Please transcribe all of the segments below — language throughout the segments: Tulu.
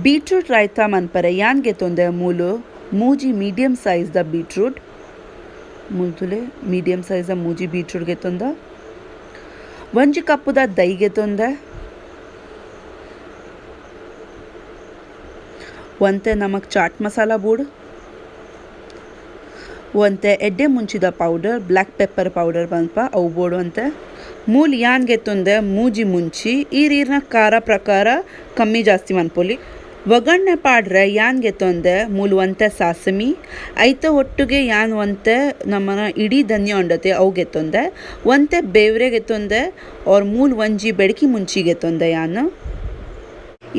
Beetroot raita ಮನ್ಪರೆ ಯಾನ್ ಗೆತೊಂದೆ ಮೂಲು ಮೂಜಿ ಮೀಡಿಯಂ ಸೈಜ್ ದ ಬೀಟ್ರೂಟ್ ಮುಲ್ತುಲೆ ಮೀಡಿಯಂ ಸೈಜ್ ದ ಮೂಜಿ ಬೀಟ್ರೂಟ್ ಗೆತೊಂದ ಒಂಜಿ ಕಪ್ಪುದ ದೈ ಗೆತೊಂದೆ ಒಂತೆ ನಮಕ್ ಚಾಟ್ ಮಸಾಲ ಬೋಡು ಒಂತೆ ಎಡ್ಡೆ ಮುಂಚಿದ powder black pepper powder ಪನ್ಪ ಅವು ಬೋಡು ಒಂತೆ ಮೂಲು ಯಾನ್ ಗೆತೊಂದೆ ಮೂಜಿ ಮುಂಚಿ ಈರ್ ಈರ್ನ ಖಾರ ಪ್ರಕಾರ ಕಮ್ಮಿ ಜಾಸ್ತಿ ಮನ್ಪೊಲಿ. ಒಗ್ಗರಣೆ ಪಾಡ್ರೆ ಯಾನ್ ಗೆತೊಂದೆ ಮೂಲು ಒಂತೆ ಸಾಸಮಿ ಐತ ಒಟ್ಟುಗೆ ಯಾನ್ ಒಂತೆ ನಮ್ಮನ ಇಡೀ ಧನ್ಯ ಉಂಡತೆ ಅವು ಗೆತೊಂದೆ ಒಂತೆ ಬೇವ್ರೆ ಗೆತೊಂದೆ ಆರ್ ಮೂಲು ಒಂಜಿ ಬೆಡಕಿ ಮುಂಚಿ ಗೆತೊಂದೆ ಯಾನ್.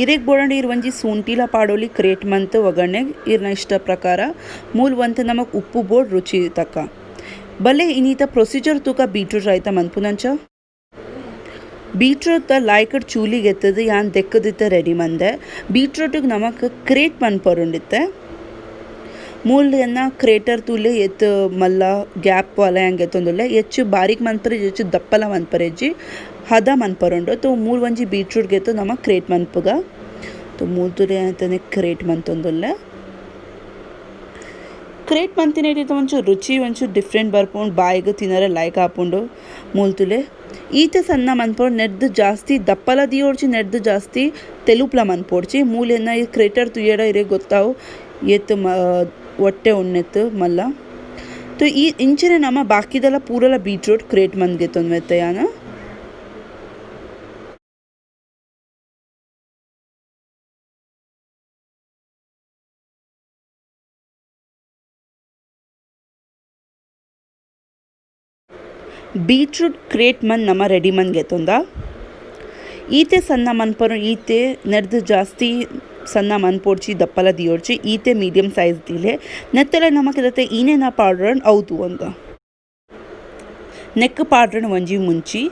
ಇರೆಗ್ ಬೋಡಂಡ ಈರ್ ಒಂಜಿ ಸೂಂಟಿಲ ಪಾಡೊಲಿ ಕ್ರೇಟ್ ಮಂತ್ ಒಗ್ಗರಣೆಗ್ ಈರ್ನ ಇಷ್ಟ ಪ್ರಕಾರ ಮೂಲು ಒಂತೆ ನಮಕ್ ಉಪ್ಪು ಬೋಡು ರುಚಿ ತಕ್ಕ. ಬಲೆ ಇನಿತ ಪ್ರೊಸೀಜರ್ ತೂಕ ಬೀಟ್ರೂಟ್ ರಾಯ್ತ ಮನ್ಪುನಂಚ. ಬೀಟ್ರೂಟ್ ದ ಲಾಯ್ಕಡ್ ಚೂಲಿ ಗೆತ್ತದು ಯಾನ್ ದೆಕ್ಕದಿತ್ತ ರೆಡಿ ಮಂದೆ. ಬೀಟ್ರೂಟ್ ನಮಕ್ ಕ್ರೇಟ್ ಮನ್ಪರುಂಡಿತ್ತೆ. ಮೂಲು ಎನ್ನ ಕ್ರೇಟರ್ ತೂಲೆ ಏತ್ ಮಲ್ಲ ಗ್ಯಾಪ್ ವಾಲ ಯಾನ್ ಗೆತ್ತೊಂದುಲ್ಲೆ ಹೆಚ್ಚು ಬಾರೀಕ್ ಮನ್ಪರೆ ಹೆಚ್ಚು ದಪ್ಪಲ ಮನ್ಪರೆಜ್ಜಿ ಹದ ಮನ್ಪರುಂಡು. ತೋ ಮೂಲು ಒಂಜಿ ಬೀಟ್ರೂಟ್ ಗೆತ್ತು ನಮ ಕ್ರೇಟ್ ಮನ್ಪುಗ. ತೋ ಮೂಲು ತೂಲೆ ಯಾನ್ ಕ್ರೇಟ್ ಮಂತೊಂದುಲ್ಲೆ. ಕ್ರೇಟ್ ಮಂತಿನ ಒಂಚೂರು ರುಚಿ ಒಂಚೂರು ಡಿಫ್ರೆಂಟ್ ಬರ್ಪುಂಡು ಬಾಯಿಗ್ ತಿನರೆ ಲಾಯ್ಕ್ ಆಪುಂಡು ಮೂಲು ತೂಲೆ. ಈತೆ ಸಣ್ಣ ಮನ್ಪೊಡು ನೆಡ್ದು ಜಾಸ್ತಿ ದಪ್ಪಲ ದಿಯೋಡ್ಚಿ ನೆಡ್ದು ಜಾಸ್ತಿ ತೆಲುಪ್ಲ ಮನ್ಪೊಡ್ಚಿ ಮೂಲು ಎನ್ನ ಈ ಕ್ರೇಟರ್ ತೂಯೆಡ ಇರೆಗ್ ಗೊತ್ತಾವು ಏತ್ ಒಟ್ಟೆ ಉಣ್ಣೆತ್ತು ಮಲ್ಲ. ತೋ ಈ ಇಂಚನೆ ನಮ ಬಾಕಿದೆಲ್ಲ ಪೂರಲ ಬೀಟ್ರೂಟ್ ಕ್ರೇಟ್ ಮಂತ್ ಗೆತೊಂದು ಯಾನ್. ಬೀಟ್ರೂಟ್ ಕ್ರೇಟ್ ಮನ್ ನಮ ರೆಡಿ ಮನ್ ಗೆತೊಂದ. ಈತೆ ಸಣ್ಣ ಮನ್ಪರು ಈತೆ ನೆಡ್ದು ಜಾಸ್ತಿ ಸಣ್ಣ ಮನ್ಪೊಡ್ಚಿ ದಪ್ಪಲ ದಿಯೋಡ್ಚಿ ಈತೆ ಮೀಡಿಯಂ ಸೈಜ್ ದಿಲೆ ನೆತ್ತಲೆ ನಮಕ್ ಇತ್ತೆ ಈನೇನ ಪಾಡ್ರನ್ ಅವು ತೂವೊಂದ. ನೆಕ್ ಪಾಡ್ರನ್ ಒಂಜಿ ಮುಂಚಿ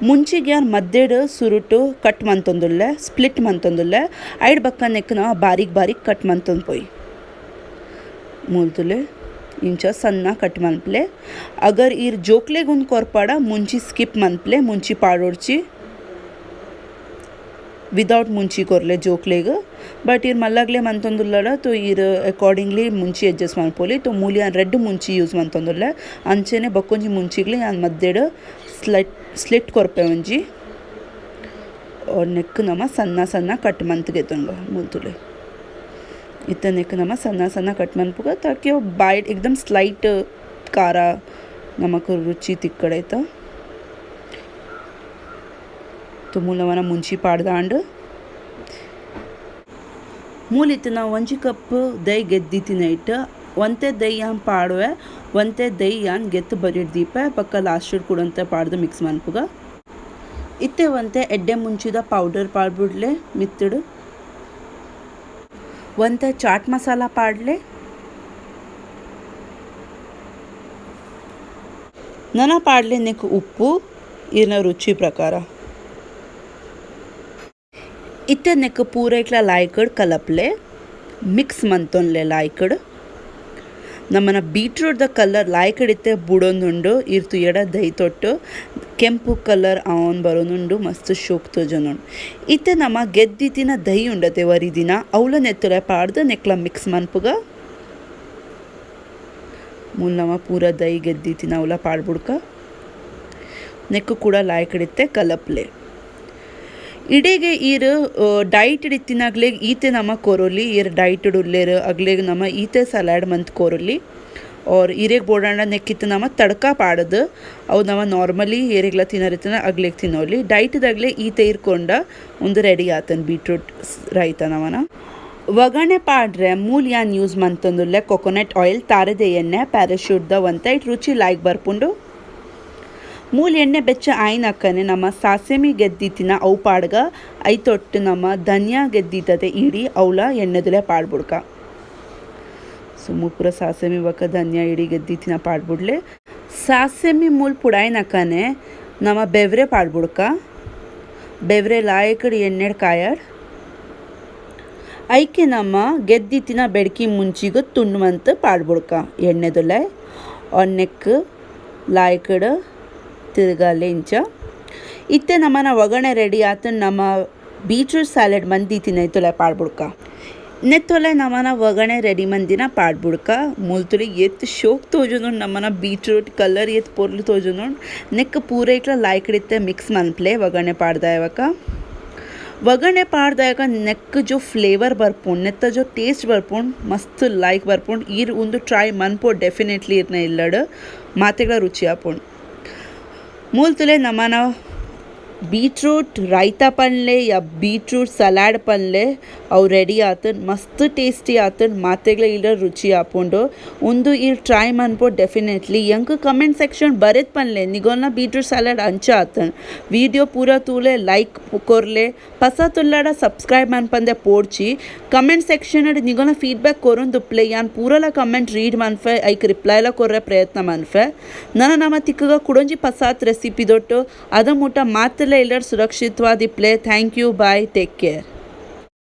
ಮುಂಚಿಗೆ ಯಾನ್ ಮದ್ದೆಡ್ ಸುರುಟು ಕಟ್ ಮಂತೊಂದುಲ್ಲೆ ಸ್ಪ್ಲಿಟ್ ಮಂತೊಂದುಲ್ಲೆ ಐಡ್ ಬಕ್ಕ ನೆಕ್ ನಮ ಬಾರೀಕ್ ಬಾರೀಕ್ ಕಟ್ ಮಂತೊಂದು ಪೋಯಿ ಮೂಲ್ತುಲೆ ಇಂಚ ಸಣ್ಣ ಕಟ್ ಮನ್ಪಲೆ. ಅಗರ್ ಈರ್ ಜೋಕ್ಲೆಗ್ ಉಂದು ಕೊರ್ಪಾಡ ಮುಂಚಿ ಸ್ಕಿಪ್ ಮನ್ಪಲೆ ಮುಂಚಿ ಪಾಡೊಡ್ಚಿ ವಿದೌಟ್ ಮುಂಚಿ ಕೊರ್ಲೆ ಜೋಕ್ಲೆಗ್. ಬಟ್ ಈರ್ ಮಲ್ಲಗ್ಲೆ ಮಂತೊಂದುಲ್ಲಡ ತೋ ಈರ್ ಅಕಾರ್ಡಿಂಗ್ಲಿ ಮುಂಚಿ ಅಡ್ಜಸ್ಟ್ ಮನ್ಪೊಲಿ. ತೋ ಮೂಲು ಯಾನ್ ರೆಡ್ ಮುಂಚಿ ಯೂಸ್ ಮಂತೊಂದುಲ್ಲೆ ಅಂಚನೆ ಬೊಕ್ಕೊಂಜಿ ಮುಂಚಿಗ್ಲೆ ಯಾನ್ ಮದ್ದೆಡ್ ಸ್ಲಿಟ್ ಕೊರ್ಪೆ ಒಂಜಿ ನೆಕ್ ನಮ ಸಣ್ಣ ಸಣ್ಣ ಕಟ್ ಮಂತ್ ಗೆತೊನ್ಗ ಮೂಲ್ತುಲೆ. ಇತ್ತೆ ನೆಕ್ ನಮ ಸಣ್ಣ ಸಣ್ಣ ಕಟ್ ಮನ್ಪುಗ ತಾಕಿ ಅವು ಬೈಟ್ ಏಕ್ದಮ್ ಸ್ಲೈಟ್ ಖಾರ ನಮಕ್ ರುಚಿ ತಿಕ್ಕಡೈತ. ತೋ ಮೂಲು ನಮನ ಮುಂಚಿ ಪಾಡ್ದಾಂಡ್ ಮೂಲು ಇತ್ತೆ ನಾವು ಒಂಜಿ ಕಪ್ ದೈ ಗೆದ್ದಿತ್ತಿನೈಟ್ ಒಂತೆ ದೈ ಯಾನ್ ಪಾಡುವೆ ಒಂತೆ ದೈ ಯಾನ್ ಗೆತ್ತು ಬರಿಡ್ ದೀಪೆ ಬೊಕ್ಕ ಲಾಸ್ಟ್ ಕೂಡ ಪಾಡ್ದು ಮಿಕ್ಸ್ ಮನ್ಪುಗ. ಇತ್ತೆ ಒಂತೆ ಎಡ್ಡೆ ಮುಂಚಿದ ಪೌಡರ್ ಪಾಡ್ಬಿಡ್ಲೆ ಮಿತ್ತುಡು ಒಂತೆ ಚಾಟ್ ಮಸಾಲ ಪಾಡ್ಲೆ. ನನ ಪಾಡ್ಲೆ ನೆಕ್ ಉಪ್ಪು ಈರ್ನ ರುಚಿ ಪ್ರಕಾರ. ಇತ್ತೆ ನೆಕ್ ಪೂರೈಕ್ಲ ಲಾಯ್ಕಡ್ ಕಲಪ್ಲೆ ಮಿಕ್ಸ್ ಮಂತೊನ್ಲೆ ಲಾಯ್ಕಡ್. ನಮ್ಮನ ಬೀಟ್ರೂಟ್ ದ ಕಲರ್ ಲಾಯ್ಕಡ್ ಇತ್ತೆ ಬುಡೊಂದುಂಡು ಈರ್ ತೂಯಡ ದೈ ತೊಟ್ಟು ಕೆಂಪು ಕಲರ್ ಆವೊಂದು ಬರೋನುಂಡು ಮಸ್ತ್ ಶೋಕ್ ತೋಜೊಂದುಂಡು. ಇತ್ತೆ ನಮ ಗೆದ್ದಿತ್ತಿನ ದೈ ಉಂಡತೆ ವರಿ ದಿನ ಅವ್ಲ ನೆತ್ತುಲೆ ಪಾಡ್ದು ನೆಕ್ಲ ಮಿಕ್ಸ್ ಮನ್ಪುಗ. ಮೂಲು ನಮ ಪೂರ ದೈ ಗೆದ್ದಿತ್ತಿನ ಅವ್ಲ ಪಾಡ್ಬುಡ್ಕ ನೆಕ್ಕು ಕೂಡ ಲಾಯ್ಕಡ್ ಇತ್ತೆ ಕಲಪ್ಲೆ. ಇಡೆಗೆ ಈರ್ ಡೈಟ್ ಇತ್ತಿನಾಗ್ಲೆಗ್ ಈತೆ ನಮ ಕೊರೊಲಿ ಈರ್ ಡೈಟ್ ಉಲ್ಲೇರ್ ಅಗ್ಲೆಗ್ ನಮ ಈತೆ ಸಲಾಡ್ ಮಂತ್ ಕೊರೊಲಿ. ಆರ್ ಇರೆಗ್ ಬೋಡಾಂಡ ನೆಕ್ಕಿತ್ತು ನಮ ತಡ್ಕ ಪಾಡದು ಅವು ನಮ ನಾರ್ಮಲಿ ಏರೆಗ್ಲ ತಿನ್ನರಿತ್ತಿನ ಅಗ್ಲೆಗ್ ತಿನ್ನೋಲಿ. ಡೈಟ್ದಾಗ್ಲೆ ಈತೆ ಇರ್ಕೊಂಡ ಉಂದು ರೆಡಿ ಆತನ್ ಬೀಟ್ರೂಟ್ ರೈತ ನಮನ. ಒಗ್ಗರಣೆ ಪಾಡ್ರೆ ಮೂಲು ಯಾನ್ ಯೂಸ್ ಮಂತೊಂದುಲ್ಲೆ ಕೊಕೊನಟ್ ಆಯಿಲ್ ತಾರೆದ ಎಣ್ಣೆ ಪ್ಯಾರಾಶೂಟ್ ದ ಒಂತೆ ಐಟ್ ರುಚಿ ಲಾಯ್ಕ್ ಬರ್ಪುಂಡು. ಮೂಲು ಎಣ್ಣೆ ಬೆಚ್ಚ ಆಯಿನಕ್ಕನೆ ನಮ ಸಾಸಮಿ ಗೆದ್ದಿತ್ತಿನ ಅವು ಪಾಡ್ಗ ಐತೊಟ್ಟು ನಮ ಧನಿಯಾ ಗೆದ್ದಿತ್ತತೆ ಇಡೀ ಅವ್ಲ ಎಣ್ಣೆದುಲೆ ಪಾಡ್ಬುಡ್ಕ. ಸೊ ಮೂಲು ಪೂರ ಸಾಸಮಿ ಬೊಕ್ಕ ಧನಿಯಾ ಇಡೀ ಗೆದ್ದಿತ್ತಿನ ಪಾಡ್ಬುಡ್ಲೆ. ಸಾಸಮಿ ಮೂಲು ಪುಡಾಯಿನಕ್ಕನೆ ನಮ ಬೆವ್ರೆ ಪಾಡ್ಬುಡ್ಕ. ಬೆವ್ರೆ ಲಾಯಕಡ್ ಎಣ್ಣೆಡ್ ಕಾಯಡ್. ಐಕೆ ನಮ ಗೆದ್ದಿತ್ತಿನ ಬೆಡ್ಕಿ ಮುಂಚಿಗ್ ತುಂಡು ಮಂತ್ ಪಾಡ್ಬುಡ್ಕ ಎಣ್ಣೆದುಲೆ. ನೆಕ್ ಲಾಯ್ಕಡ್ ತಿರುಗಾಲೆ ಇಂಚ. ಇತ್ತೆ ನಮನ ಒಗ್ಗರಣೆ ರೆಡಿ ಆತುಂಡು ನಮ ಬೀಟ್ರೂಟ್ ಸ್ಯಾಲಡ್ ಮಂದಿತ್ತಿನೈತುಲೈ ಪಾಡ್ಬುಡ್ಕ. ನೆತ್ತೊಲೆ ನಮನ ಒಗ್ಗರಣೆ ರೆಡಿ ಮಂದಿನ ಪಾಡ್ಬುಡ್ಕ. ಮೂಲು ತೂಲೆ ಏತ್ ಶೋಕ್ ತೋಜೊಂದುಂಡು ನಮನ ಬೀಟ್ರೂಟ್ ಕಲರ್ ಏತ್ ಪೊರ್ಲು ತೋಜೊಂದುಂಡು. ನೆಕ್ಕ್ ಪೂರೈಕ್ಲ ಲಾಯ್ಕ್ ಇತ್ತೆ ಮಿಕ್ಸ್ ಮನ್ಪುಲೆ ಒಗ್ಗರಣೆ ಪಾಡ್ದಾಯಕ. ಒಗ್ಗರಣೆ ಪಾಡ್ದಾಗ ನೆಕ್ಕ್ ಜೋ ಫ್ಲೇವರ್ ಬರ್ಪುಂಡು, ನೆತ್ತ ಜೋ ಟೇಸ್ಟ್ ಬರ್ಪುಂಡು, ಮಸ್ತ್ ಲೈಕ್ ಬರ್ಪುಂಡು. ಈರ್ ಉಂದು ಟ್ರೈ ಮನ್ಪೊಡು ಡೆಫಿನೆಟ್ಲಿ ಇರ್ನ ಇಲ್ಲಡ್ ಮಾತೆಗ್ಲ ರುಚಿ ಆಪುಂಡು. ಮೂಲು ತೂಲೆ ನಮನ ಬೀಟ್ರೂಟ್ ರೈತಾ ಪನ್ಲೆ ಯಾ ಬೀಟ್ರೂಟ್ ಸಲಾಡ್ ಪನ್ಲೆ ಅವು ರೆಡಿ ಆತುಂಡು, ಮಸ್ತ್ ಟೇಸ್ಟಿ ಆತುಂಡು, ಮಾತೆಗ್ಲ ಇಲ್ಲಡ್ ರುಚಿ ಆಪುಂಡು. ಉಂದು ಈರ್ ಟ್ರೈ ಮನ್ಪೊಡು ಡೆಫಿನೆಟ್ಲಿ. ಎಂಕ್ ಕಮೆಂಟ್ ಸೆಕ್ಷನ್ ಬರೆದ್ ಪನ್ಲೆ ನಿಗೋಲ್ನ ಬೀಟ್ರೂಟ್ ಸಲಾಡ್ ಅಂಚ ಆತುಂಡು. ವಿಡಿಯೋ ಪೂರ ತೂಲೆ, ಲೈಕ್ ಕೊರ್ಲೆ, ಪಸ ತುಲ್ಲಡ ಸಬ್ಸ್ಕ್ರೈಬ್ ಮನ್ಪಂದೆ ಪೋಡ್ಚಿ. ಕಮೆಂಟ್ ಸೆಕ್ಷನ್ ನಿಗೋಲ್ನ ಫೀಡ್ಬ್ಯಾಕ್ ಕೊರೊಂದುಪ್ಪುಲೆ, ಯಾನ್ ಪೂರಲ ಕಮೆಂಟ್ ರೀಡ್ ಮನ್ಪೆ ಐಕ್ ರಿಪ್ಲೈಲ ಕೊರ್ರೆ ಪ್ರಯತ್ನ ಮನ್ಪೆ. ನನ ನಮ ತಿಕ್ಕುಗ ಕುಡೊಂಜಿ ಪಸಾತ್ ರೆಸಿಪಿ ದೊಟ್ಟು ಅದ ಮುಟ ಮಾತೆರ್ಲ ಇಲ್ಲಡ್ ಸುರಕ್ಷಿತವಾದಿಪ್ಪುಲೆ. Thank you, bye, take care.